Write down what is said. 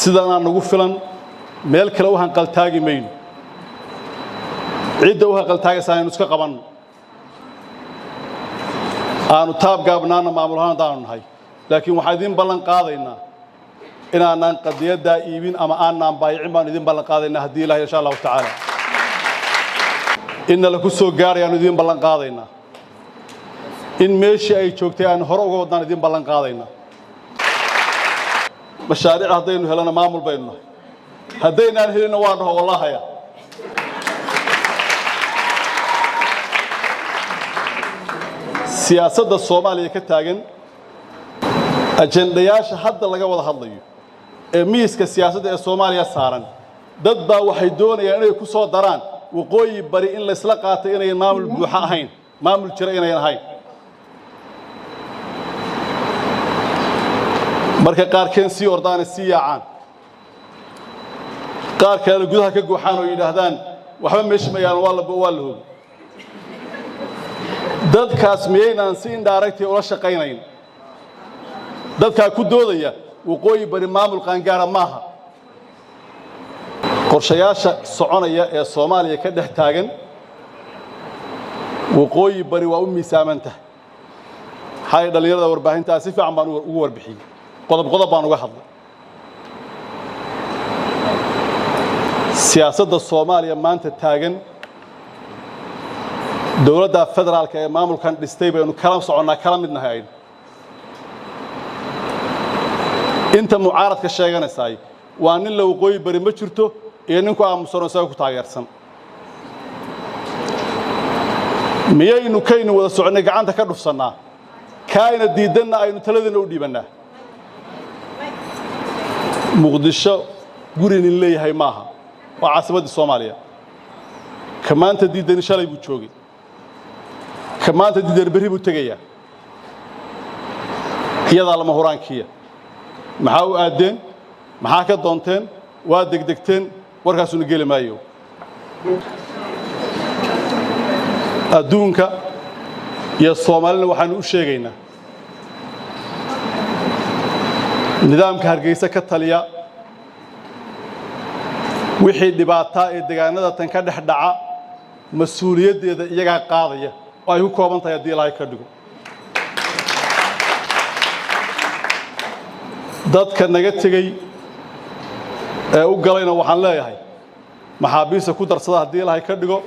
Sidanaa nagu filan, meel kale u hanqaltaagi mayno. Cidda u hanqaltaagaysa aynu iska qabanno, aanu taab gaabnaana maamul ahaan haddaanu nahay, laakiin waxaan idiin ballan qaadaynaa inaanaan qadiyaddaa iibin ama aanaan baayicin baanu idiin ballan qaadaynaa haddii Ilahay, insha Allahu tacaala, inna laku soo gaarayaanu idiin ballan qaadaynaa, in meeshii ay joogtay aanu hore uga wadnaan idiin ballan qaadaynaa. Mashaariic haddaynu helana maamul baynu nahay, haddaynaan helinna waa dhaho wallahaya. Siyaasadda Soomaaliya ka taagan, ajendayaasha hadda laga wada hadlayo ee miiska siyaasadda ee Soomaaliya saaran, dad baa waxay doonayaan inay ku soo daraan Waqooyi Bari in laysla qaatay inayan maamul buuxa ahayn, maamul jira inayan ahayn. Marka qaarkeen sii ordaana sii yaacaan, qaar kalena gudaha ka guuxaan oo yidhaahdaan waxba meesha ma yaalan, waa la hoogay. Dadkaas miyaynaan si indhaaragtii ula shaqaynayn? Dadkaa ku doodaya Waqooyi Bari maamul qaangaara maaha. Qorshayaasha soconaya ee Soomaaliya ka dhex taagan, Waqooyi Bari waa u miisaaman tahay. Xalay dhallinyarada warbaahintaa si fiican baan ugu warbixiyey, qodob qodob baan uga hadlay. Siyaasadda Soomaaliya maanta taagan, dowladda federaalka ee maamulkan dhistay baynu kala soconnaa, kala mid nahay aynu. Inta mucaaradka sheeganaysaay waa nin la Waqooyi Bari ma jirto iyo ninku aamusanoo isaga ku taageersan. Miyaynu kaynu wada soconnay gacanta ka dhufsannaa, kaayna diiddanna aynu taladiina u dhiibannaa? Muqdisho guri nin leeyahay maaha, waa caasimaddii Soomaaliya. Ka maanta diiddani shalay buu joogay, ka maanta diiddani berri buu tegayaa. Iyadaa lama huraankiya. Maxaa u aaddeen? Maxaa ka doonteen? Waa degdegteen, warkaasuna geli maayo. Adduunka iyo Soomaalina waxaanu u sheegaynaa nidaamka Hargeysa ka taliya, wixii dhibaataa ee degaanada tan ka dhex dhaca, mas-uuliyaddeeda iyagaa qaadaya oo ay ku kooban tahay haddii Ilaahay ka dhigo. Dadka naga tegey ee u galayna waxaan leeyahay maxaabiista ku darsada haddii Ilaahay ka dhigo.